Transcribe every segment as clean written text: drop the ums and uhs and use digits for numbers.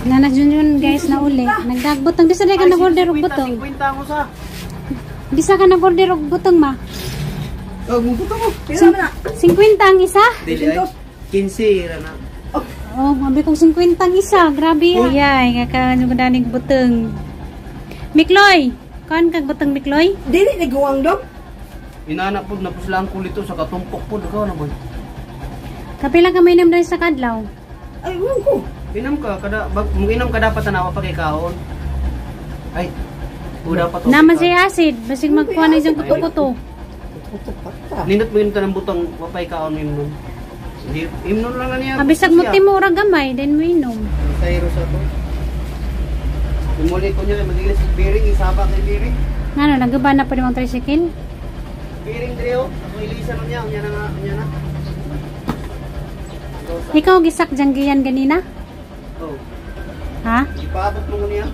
Nana Junjun guys na uli. Nagdagbutang bisa di ka nag-order og butong. 50 ako sa. Bisa ka nag-order og butong ma. Oh, mubuto ko. Pila man na? 50 ang isa? Dili ay. 15 ra na. Oh, abi kong 50 ang isa. Grabe ah. Ayay, kakaon ko danig butong. Mikloy, kaon kag butong Mikloy? Dili ni guwang dong. Inana pud napuslaan ko lito sa katumpok pud ikaw na boy. Kapila ka may dahil sa kadlaw. Ay, uwan ko. Inom ka kada bag, inom ka dapat tanawa pa kay kaon. Ay. O dapat Naman siya acid, basig magkuha na isang kuto-kuto. Tutok pa. Nindot mo yun tanang butang wapay kaon imnon. Hindi imnon lang na niya. Abisag mo timura gamay, then mo inom. Sayro sa to. Imuli ko niya magilis sa biring isaba kay biring. Ngano, nagaba na pa limang tricycle? Biring dreo, ako ilisan niya, unya na nga, unya na. Ikaw gisak janggiyan ganina? Oh, Ha? ipaabot mo niya.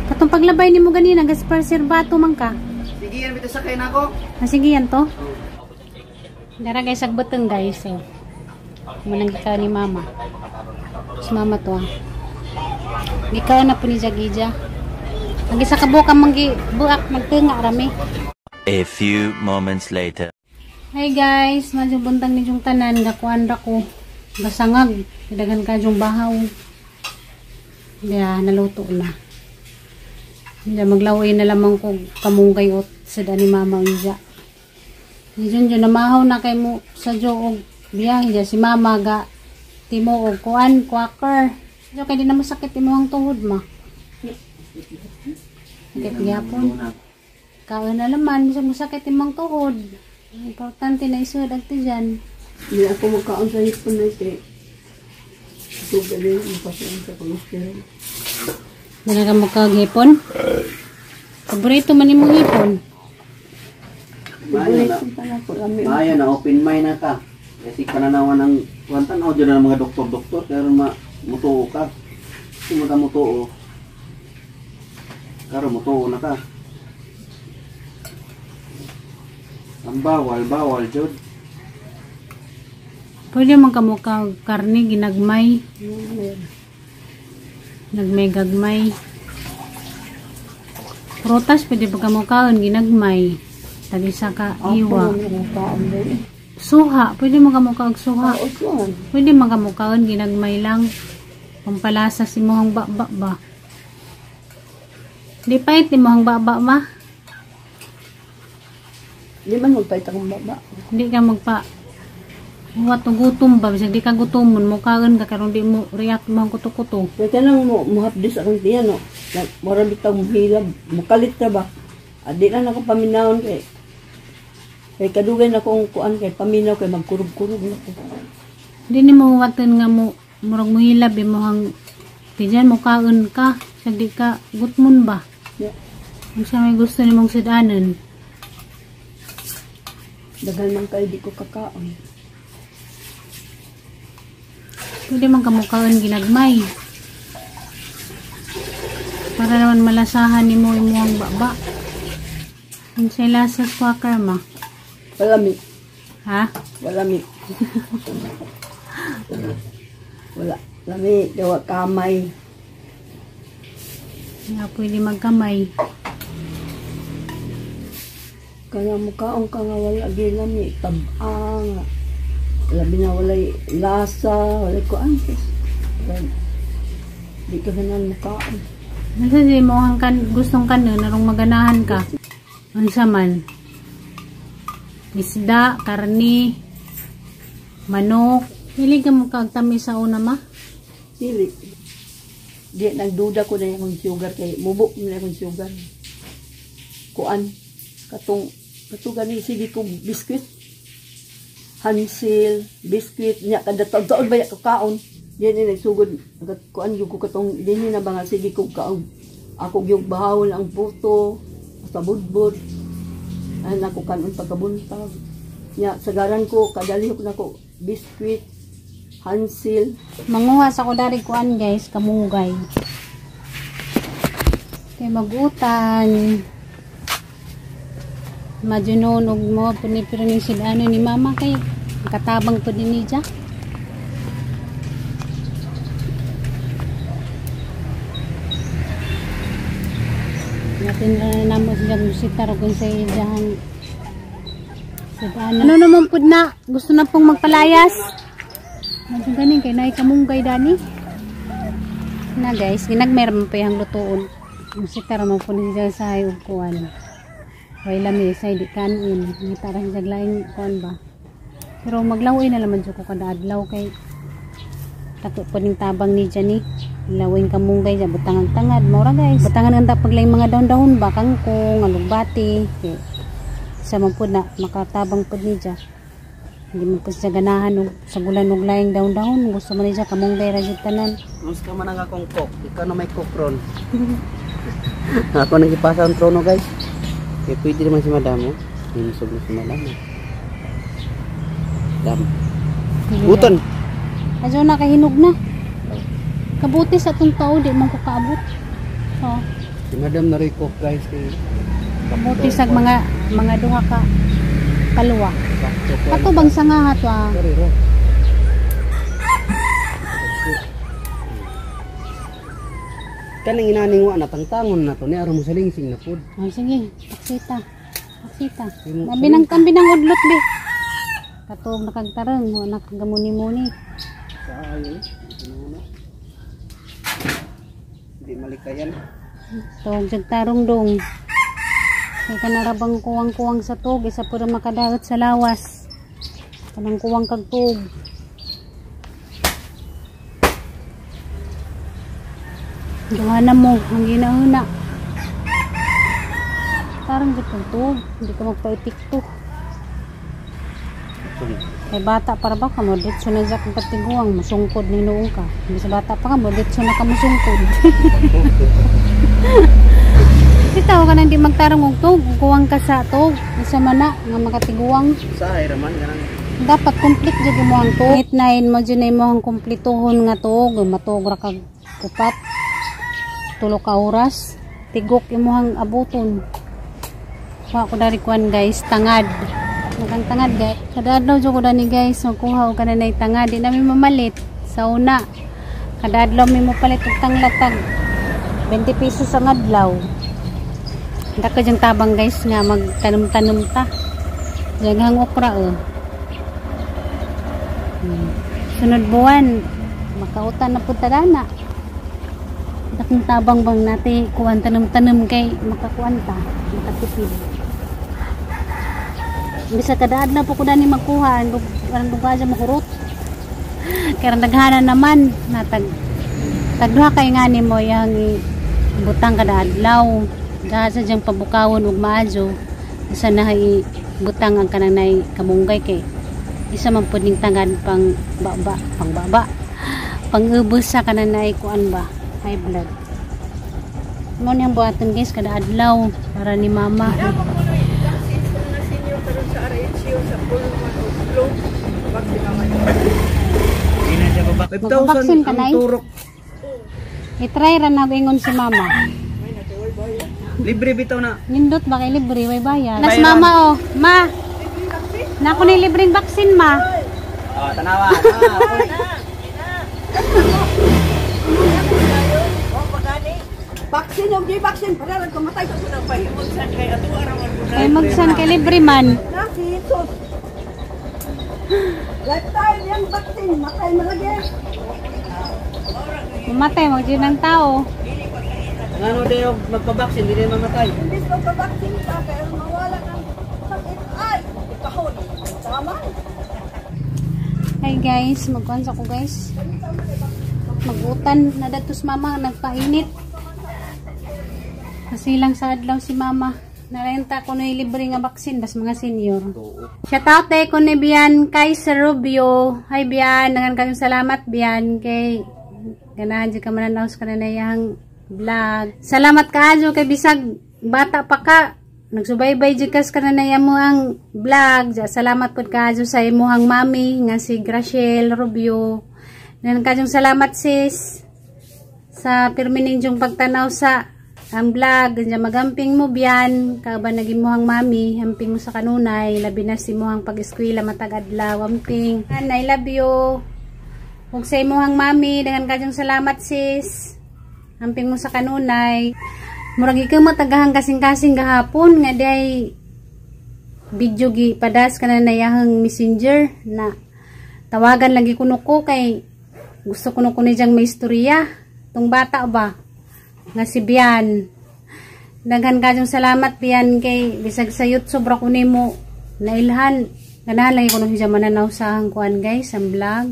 Katong paglabay nimo ganina, Gaspar Serbato man ka. Sige yan bitaw sakay na ako. Ah, sige yan to. Oh. Dara guys, agbutong guys. So, manang gikaw ni mama. Si mama to ah. Gikaw na po ni Jagija. Ang isa ka buka manggi buak magtunga rami. A few moments later. Hi guys, medyo buntag ni yung tanan gakuan ra ko. Basangag, daghan ka yung bahaw. Ya, naluto na. Hindi maglaway na lamang ko kamunggay ot sa ni mama unja. Ni Junjun namahaw na kay mo sa og biyahe ja si mama ga timo og kuan quacker. So kay di na masakit imong tuhod ma. Sakit gyapon. Kaon na laman, bisag masakit imong tuhod. Importante na isod agto dyan. Hindi ako magkaon sa hipon na ito. Ito galing ang pasyente sa kolesterol. Wala ka makaghipon? Paborito man imong hipon. Maayo na. Paborito pa na ko. Lami. Maayo na open mind na ka. Kasi pananawan ng kuan tan-aw dyan na ng mga doktor-doktor pero ma mutuo ka. Kung ka mutuo. Karo mutuo na ka. Ang bawal, bawal jud. Pwede man ka mukha karne ginagmay. Nagmay gagmay. Prutas pwede pa ka mukaon ginagmay. Tag-isa ka iwa. Ako na kaon din. Suha, pwede man ka muka og suha. Oo, suhan. Pwede man ka mukaon ginagmay lang. Pampalasa si mohang baba ba. Di pait ni mohang baba ma. Di man magpait akong baba. Hindi ka magpa Huwat gutom ba? Bisag di ka gutomon, mukaon ka karon di mo react mo ang kuto-kuto. Kaya kanang mo muhapdis akong tiyan, no. Mura bitaw muhilab, mukalit na ba? Adi na nako paminawon kay. Kay kadugay na kong kuan kay paminaw kay magkurog-kurog na ko. Di ni mo huwatan nga mo murag muhilab imong tiyan mukaon ka bisag di ka gutmon ba. Yeah. Unsa may gusto nimong sudanon? Daghan man kayo di ko kakaon. Pwede man ka mukaon ginagmay. Para naman malasahan nimo imong baba. Unsay lasa sa quacker ma? Walami, Ha? walami. Wala. Lami, gawa kamay. Nga pwede magkamay. Kaya mukaon ka nga wala gilami, tab-ang. Labi na walay lasa, walay kuan. Di ka ganan mukaon. Nasa si mo ang kan gustong kanon arong maganahan ka. Unsa man? Isda, karni, manok. Dili ka mo kag tamis sa una ma? Dili. Di, nagduda ko na akong sugar kay mubo na akong sugar. Kuan, katong, katong gani sige kong biskwit. Hansil, biskwit, niya kada taon ba ya kaon. Di ni nagsugod, kuan yung ko katong dinhi na ba nga sige kong kaon. Ako yung bahawon ang puto, sa budbud. Ay nako kanon pagkabuntag. Nya sagaran ko kadalihok nako biskwit, hansil. Manguha sa ko dari kuan guys, kamugay. Kay magutan. Majunon og mo puni pero ning sidano ni mama kay katabang pud ni niya. Buhatin ra namo siya musitar ug sa iyang ano naman pud na gusto na pong magpalayas. Medyo ganing kay naay kamunggay dani. Na guys, ginagmer man pa yung lutuon. Musitar man po niya sa ug kuan. Way lami say di kanin. Ngita ra siya laing kuan ba. Pero maglaway na laman jud ko kada adlaw kay tato po ning tabang ni Jani. Lawing kamunggay ja butangan tangad mao ra guys. Butangan ang paglaing mga dahon-dahon ba kangkong, alugbati. Kay sa man pud na makatabang pud ni ja. Hindi man pud siya ganahan og sagulan og laing dahon-dahon. Gusto man ni ja kamunggay ra jud tanan. Mas ka man ang akong cook. Ikaw na may cook ron. Ako nang ipasa ang trono guys. Kaya pwede naman si madam oh. Hinsog na si madam oh. Dam. Buton. Ajo na kahinog na. Kabuti sa atong tao di man ko kaabot. Oh. Si madam na rin cook guys. Kay Kabuti sa mga duha ka kaluwa. Kato bang sanga to ah. Sorry ro. Kaning inaning wa na tangtangon na to ni aron mo salingsing na pud. Oh, sige, paksita. Paksita. Mabinang tambinang udlot be. Katog nakagtarong, wa nakagamuni-muni. Sa ayo. Hindi malikayan. Tog jag tarong dong. Kay kanarabang kuwang-kuwang sa tug, isa pud ang makadaot sa lawas. Kanang kuwang kag tug. Duha na mo, ang ginauna. Tarong jud kag tug, hindi ka magpa-epekto. Kay bata para ba ka mo ditso na siya kang patiguang musungkod ni noong ka. Bisa bata pa ka mo ditso na ka musungkod. Bitaw ka nang di magtarong og tug, kuwang ka sa tug, isa man na nga makatiguang. Sahay raman kanang Dapat complete jud mo ang tug. 8 9 mo jud na imong kumpletohon nga tug, matug ra kag upat. Tulo ka oras, tigok imong abuton. Wa ko dari kuan guys, tangad. Nagang tangad guys. Kada adlaw jud ko dani guys, magkuha og kananay tangad, di nami mamalit sa una. Kada adlaw mi mopalit og tanglatag 20 pesos ang adlaw. Dako jang tabang guys nga magtanom-tanom ta. Daghang okra oh. Sunod buwan makautan na pud ta dana. Dakong tabang bang nati kuan tanom-tanom kay makakuan ta, makatipid. Bisa kada adlaw po ko dani magkuha, ang duga dyan makurot. Kaya naghanan naman natag tagduha kay ngani mo yang butang kada adlaw. Daha sa diyang pabukawon ug maadyo, isa na butang ang kananay kamunggay kay isa man pud ning tangad pang baba, pang baba. Pang-ubos sa kananay kuan ba, high blood. Mo niyang buhaton guys kada adlaw para ni mama. Magpabaksin ka na eh. I-try ra na ingon si mama. Libre bitaw na. Nindot ba kay libre way bayad. Nas mama oh, ma. Nako ni libreng vaccine ma. Oh, tanawa. Vaccine og di vaccine para lang kamatay. Kay magsan kay libre man. Na si Jesus. Lifetime yang vaccine matay malagi. Mamatay mo jud ng tao. Ngano dayo magpabaksin dili mamatay. Imbis magpabaksin ka kaya mawala ng sakit ay ikahon. Tama. Hi guys, magkuan sa ko guys. Magutan na datos mama nagpainit. Kasi lang sa adlaw si mama. Narenta ko na libre nga vaccine bas mga senior. Shout out ko ni Bian Kaiser Rubio. Hi Bian, nangan kayong salamat Bian kay ganahan jud ka mananaw sa kananayang vlog. Salamat kaayo kay bisag bata pa ka nagsubaybay jud ka sa kananaya mo ang vlog. Salamat pud kaayo sa imuhang mami nga si Graciel Rubio. Nangan kayong salamat sis sa pirmi ninyong pagtanaw sa ang vlog. Ganyan magamping mo biyan kauban naging muhang mami, amping mo sa kanunay, labi na si muhang pag-eskwela matag adlaw, amping. I love you. Ug sa imuhang mami, daghan kayong salamat sis. Amping mo sa kanunay. Murag ikaw matagahang kasing-kasing gahapon nga day video gi padas kana na yahang messenger na tawagan lagi kuno ko kay gusto kuno ko ni diyang may istorya tong bata ba nga si Bian. Daghan kayong salamat Bian kay bisag sa YouTube ra ko nimo nailhan. Ganahan lagi kuno siya mananaw sa ang kuan guys, ang vlog.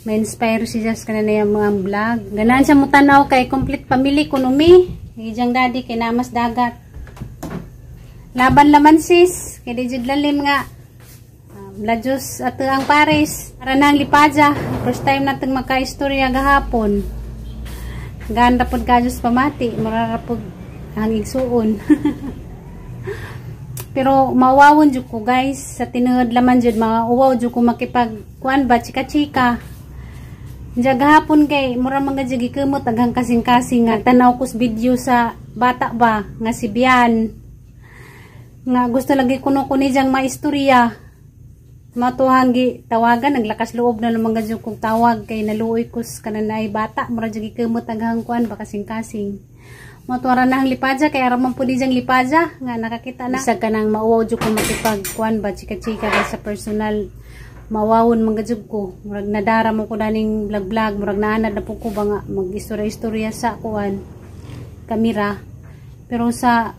Ma-inspire siya sa kanila yung mga vlog. Ganahan siya mo tanaw kay complete family kuno mi. Ijang daddy kay namas dagat. Laban laman sis, kay di jud lalim nga. Lajos at ang Paris. Para nang lipadya. First time natin magka-istorya gahapon. Ganda pod kajos pamati, mararapod ang igsuon. Pero mawawon jud ko guys, sa tinuod laman jud mga uwaw jud ko makipag kuan ba chika-chika. Diya gahapon kay mura mga jud gikumot aghang kasing-kasing nga tanaw ko sa video sa bata ba nga si Bian. Nga gusto lagi kuno ko ni diyang maistorya. Matuhang gi tawagan naglakas loob na lang mga jud kong tawag kay naluoy ko sa kananay bata mura jud gikumot aghang kuan ba kasing-kasing. Matuara na ang lipadya kay araman po di diyang lipadya nga nakakita na. Bisag ka nang mauwaw jud ko makipag kuan ba chika-chika kay sa personal mawawon mga jud ko. Murag nadara mo ko daning vlog-vlog, murag naanad na po ko ba nga mag-istorya-istorya sa kuan kamera. Pero sa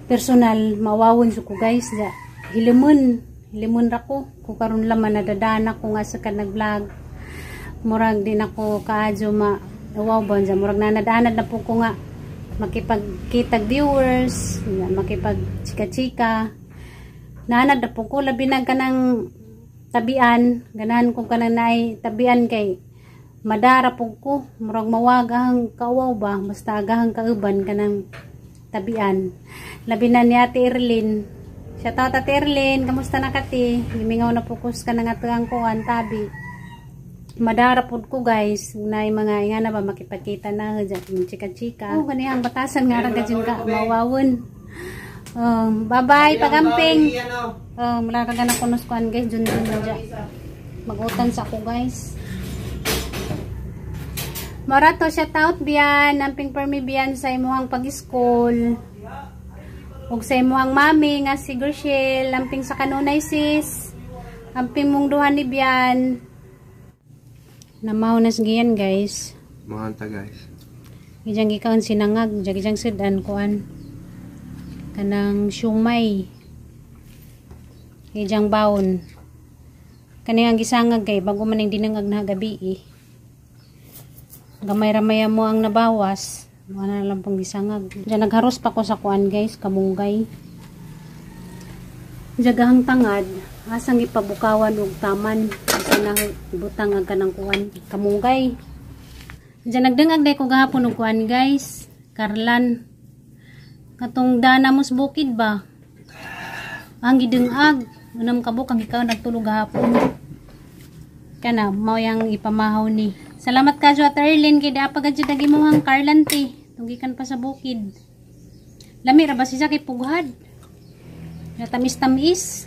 personal mawawon jud ko guys, ja. Hilimon, hilimon ra ko. Ko karon laman nadadana ko nga sa ka nag-vlog. Murag din ako kaadyo ma wow ba dyan. Murag nanad-anad na po ko nga makipagkitag viewers, makipag chika-chika. Nanad na po ko labi na ka ng tabian, ganahan ko ka na naay tabian kay madara po ko. Murag mawag ang kauwaw ba, basta agahang kauban ka ng tabian. Labi na ni Ate Erlyn. Shout out Ate Erlyn, kamusta na kati? Gimingaw na po ko sa kanang atuang kuan tabi. Madara pod ko guys, na yung mga nga na ba makipagkita na dyan, chika-chika. Oh, ganihang batasan nga ra ka ka mawawon. Bye-bye pagamping. Mula ka na kunos kuan guys, dun dun na dyan. Magutan sa ako guys. Morato, shout out Bian, amping permi Bian sa imuhang pag-school. Ug sa imuhang mami nga si Gershel, amping sa kanunay sis. Amping mong duha ni Bian. Namaw na sigiyan guys. Mga guys. Gijang gikaon sinangag, gijang sudan kuan. Kanang siumay. Gijang baon. Kani ang gisangag kay bago man ning dinangag na gabi eh. Gamay ramaya mo ang nabawas. Wala na lang pong gisangag. Diyan nagharos pa ko sa kuan guys, kamunggay. Jagahang tangad, asang gipabukawan og taman. Asa na ibutang ang kanang kuan, kamunggay. Diyan nagdangag day ko gahapon og kuan guys, Karlan. Katong dana mos bukid ba? Ang gidungag, unam kabuk ang ikaw nagtulog gahapon. Kana mao yang ipamahaw ni. Salamat kadyo at Erlyn kay dapat gadyo dagi mo ang Karlan ti. Tunggikan pa sa bukid. Lami ra ba siya kay pughad? Natamis-tamis.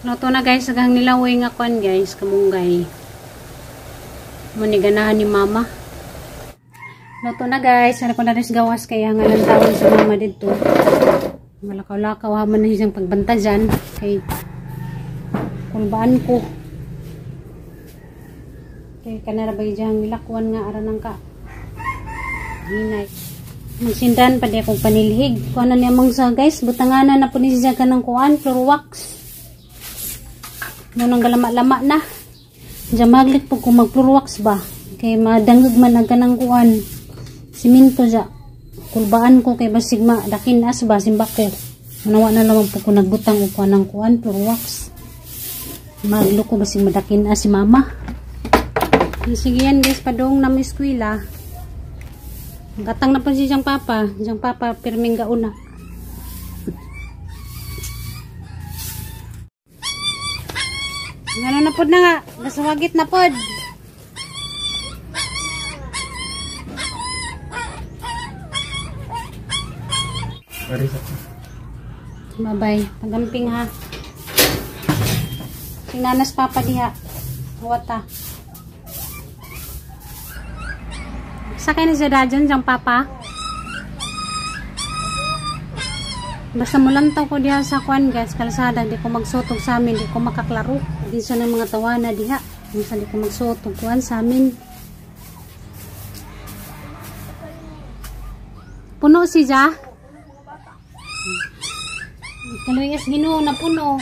Luto na guys, agang nilaway nga kuan guys, kamunggay. Muni ganahan ni mama. Luto na guys, ara ko na rin gawas kaya nga lang tawon sa mama didto. Malakaw-lakaw man na siyang pagbanta dyan kay kulbaan ko. Kay kanara ba diyang nilakwan nga ara nang ka hinay. Magsindan pa di akong panilhig. Kuan na niya mangsa guys, butanganan na po ni siya kanang kuan, floor wax. Munang galama-lama na. Diyan maglit po kung mag floor wax ba. Kay madangag man ang kanang kuan. Simento dya. Kulbaan ko kay basig ma dakin as ba simbako. Manawa na naman po kung nagbutang o kuan ng kuan, floor wax. Maglo ko basig madakin as si mama. Sige yan guys, padong na may eskwela. Gatang na pa si siyang papa. Siyang papa, pirming gauna. Ano na pod na nga? Nasawagit na pod. Bye-bye. Pagamping ha. Sinanas papa diha. Wata. Sakay na siya dyan, dyan papa. Basta mulantaw ko diha sa kwan guys, kalsada, di ko magsutog sa amin, di ko makaklaro. Di siya ng mga tawana diha. Minsan di ko magsutog kuan sa amin. Puno si Ja. Kaluyas Ginoo na puno.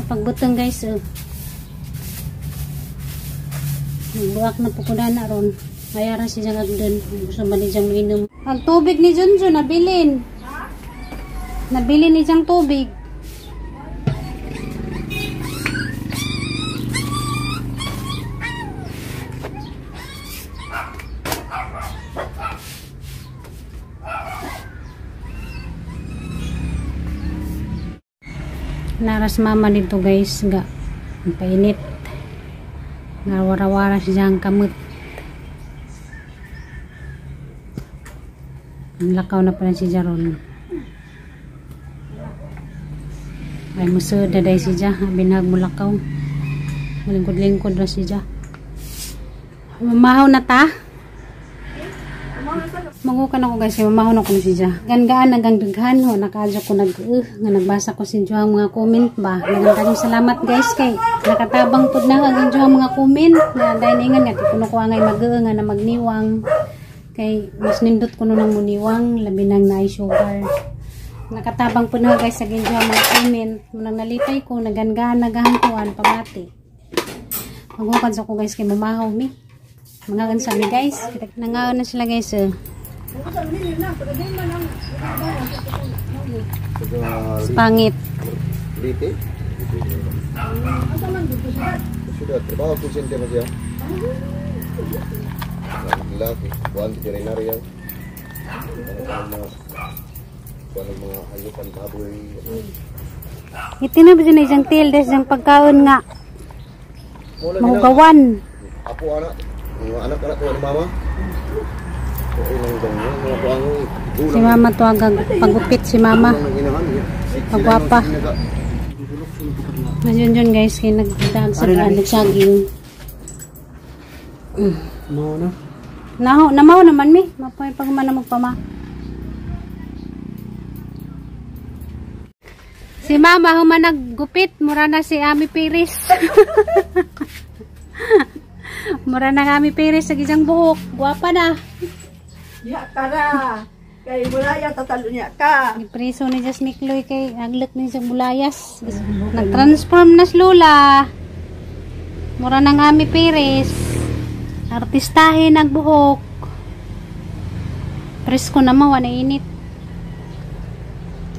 Pagbutang guys, oh. Buwak na po ko na ron. Ayaran si Jang Agdan. Gusto man ni Jang mainom. Ang tubig ni Junjun, nabilin. Nabilin ni Jang tubig. Naras mama dito guys, ga ang painit. Nga wara-wara siya ang kamot. Ang lakaw na pala si Jaron. Ay musod na day si Ja, binhag mo lakaw. Malingkod-lingkod na si Ja. Mamahaw na ta? Mangukan ako guys, mamahaw na ko na si Ja. Gangaan hanggang daghan ho, nakaadyo ko nag nga nagbasa ko si Joang mga comment ba. Daghang salamat guys kay nakatabang pud na ang Joang mga comment na dahil ingan nga kuno ko angay mag nga na magniwang kay mas nindot kuno nang muniwang labi nang naay sugar. Nakatabang pud na guys sa Joang mga comment. Munang nalipay ko nagangaan nagahangkuan pamati. Mangukan sa ko guys kay mamahaw mi. Mangaon sa mi guys. Nangaon na sila guys. Pangit. Dito? Sudah, trabaho ko siya mo siya. Laki, buwan veterinarya. Buwan mga hayupan baboy. Ito na ba siya na isang tildes ng pagkaon nga? Mahugawan. Apo anak, mga anak anak ko ni mama. Si mama to ang pagupit si mama. Pagwapa. Ngayon yun guys, kaya nagdag sa nagsaging. Naho, namaw naman mi. Mapoy pag man magpama. Si mama human naggupit, mura na si Ami Perez. Mura na Ami Perez sa gisang buhok. Gwapa na. Ya tara. Kay bulaya tatalo niya ka. Gipreso ni Jas Mikloy kay aglek ni sa bulayas. Nag-transform na si Lola. Mura na nga Ami Perez. Artistahe nagbuhok. Presko na mawa na init.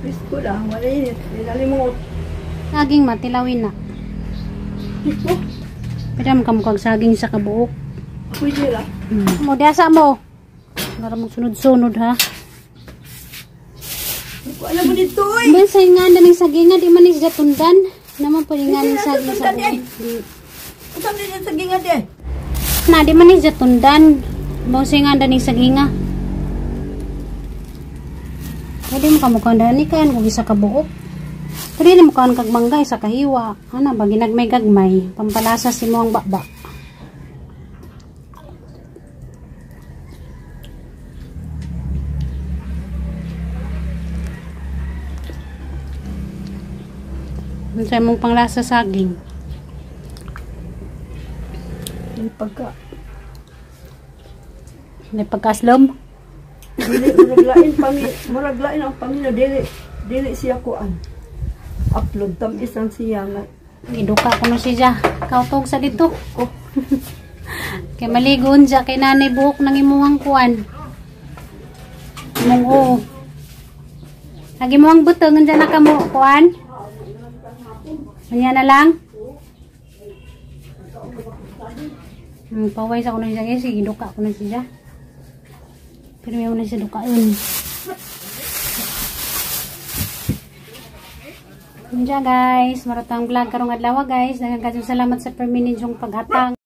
Presko lang, wala init. Dinalimot. Saging matilawin na. Pwede mo kamukag saging sa kabuok. Pwede lang. Mo diasa mo. Para magsunod-sunod ha. Alam mo dito eh. Minsan nga na ng saging nga, di man siya tundan. Naman po nga ng saging sa buong. Saan din yung saging nga di? Na, di man siya tundan. Bawsi nga na ng saging nga. Pwede mo kamukhang dani kayan kung isa kabuok. Pwede mo kamukhang kagmanggay sa kahiwa. Ano ba, ginagmay gagmay. Pampalasa si mo ang bakba. Ano sa'yo mong panglasa saging? May pagka. May pagkaaslom? Dili, murag lain ang pamilya. Dili, dili siya kuan. Upload tam isang siya nga. Iduka ko na siya. Kautog sa dito. Oh. Kay maligon siya. Kay nanay buhok ng imuhang kuan. Imong oo. Lagi mo ang butong. Nandiyan na ka mo kuan. Ganyan na lang. Paway sa ko na siya guys. Sige, duka ko na siya. Pero may na siya dukain. Diyan guys, maratang vlog karong adlaw guys. Daghang kaayo salamat sa permining paghatang.